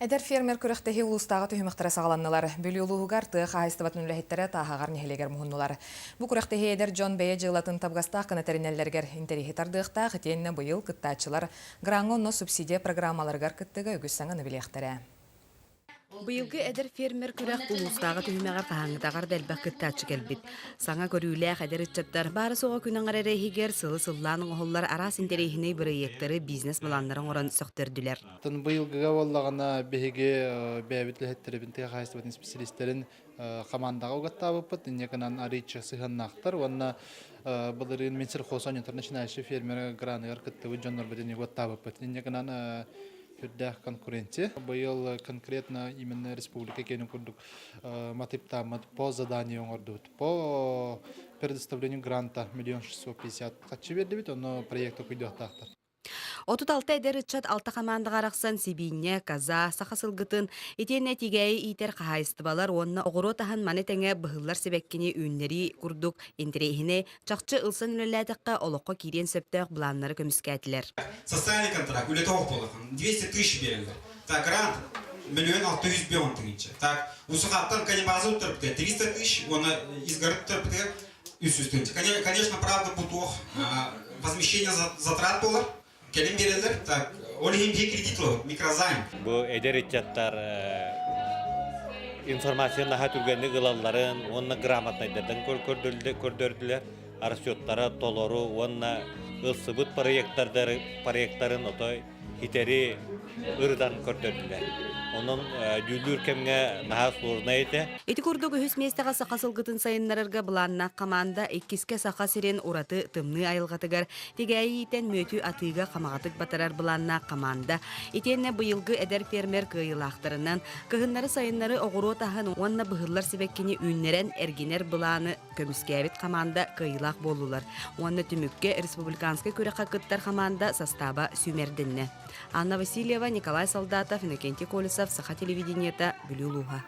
Эдэр фермер күрэхтэһии улуустааҕы түһүмэхтэрэ саҕаланнылар. Бүлүү улууһугар тыа хаһаайыстыбатын үлэһиттэрэ Тааһаҕар нэһилиэгэр муһуннулар. Бу күрэхтэһии эдэр дьон бэйэ дьыалатын табыгастаах гына тэринэллэригэр интэриэһи тардыахтаах итиэннэ быйыл кыттааччылар граҥҥа онно субсидия программаларыгар кыттыыга үгүс саҥаны билиэхтэрэ. Быйылгы эдэр фермер күрэх улуустааҕы түһүмэҕэр хаһааҥҥытааҕар да элбэх кыттааччы кэлбит. Саҥа көрүүлээх эдэр ыччаттар баара-суоҕа күн аҥара эрэ иһигэр сылы-сыллаан оҥоһуллар араас интэриэһинэй бырайыактары, бизнес-былааннары оҥорон сөхтөрдүлэр. Оттон быйылгыга буоллаҕына биһиги бэйэбит үлэһиттэрбин тыа хаһаайыстыбатын исписэлиистэрин хамаандаҕа угаттаабыппыт. Инньэ гынан арыычча сыһыаннаахтар уонна былырыын Минсельхоз оонньотор начинающий фермер граныгар кыттыбыт дьоннорбут инньэ угаттаабыппыт. Инньэ гынан сүрдээх конкуренция. Быйыл конкретно именно республика киэнин курдук матыптааммыт по заданию оҥордубут. По предоставлению гранта миллион 650 харчы биэрдибит, онно проект күйдүөхтаахтар. 36 эдэр ыччат алта хамаандаҕа арахсан сибиинньэ, коза, саха сылгытын, итиэннэ тигээйи иитэр хаһаайыстыбалар уонна оҕуруот аһын маны тэҥэ быһыллар сибэккини үүннэрии курдук интэриэһинэй, чахчы ылсан үлэлээтэххэ олоххо киириэн сөптөөх былааннары көмүскээтилэр. Социальный контракт үлэтэ оһох буоллахан 200 тысяч береллер. Так, грант миллион 600 тысяча. Так, усухаттан канибаза утарбыта 300 тысяч, уонна изгород утарбыта 300 тысяч. Конечно, правда, бутуох возмещение затрат болар, кэлин береллер. Так, ол иһин биһи кредит ылабыт, микрозайм. Бу эдэр ыччаттар информацияны наһаа түргэнник ылалларын уонна грамотнайдардан көрдөрдүлэр, расчеттара толору уонна ылсыбыт проекттарын отой хитэри ырытан көрдөрдүлэр. Онон дьүүллүүр кэмҥэ наһаа сложнай этэ. Ити курдук үһүс миэстэҕэ саха сылгытын сайыннарарга былааннаах хамаанда иккискэ Саха сирин ураты тымныы айылҕатыгар Тигээйи иитэн мүөтү атыыга хамаҕатык батарар былааннаах хамаанда итиэннэ быйылгы эдэр фермер кыайыылаахтарынан кыһыннары-сайыннары оҕуруот аһын уонна быһыллар сибэккини үүннэрэн эргинэр былааны көмүскээбит хамаанда кыайыылаах буоллулар уонна түмүккэ республиканскай күрэххэ кыттар хамаанда састааба сүүмэрдэннэ. Анна Васильева, Николай Солдатов, Иннокентий Колесов, Саха телевидениета, Бүлүү улууһа.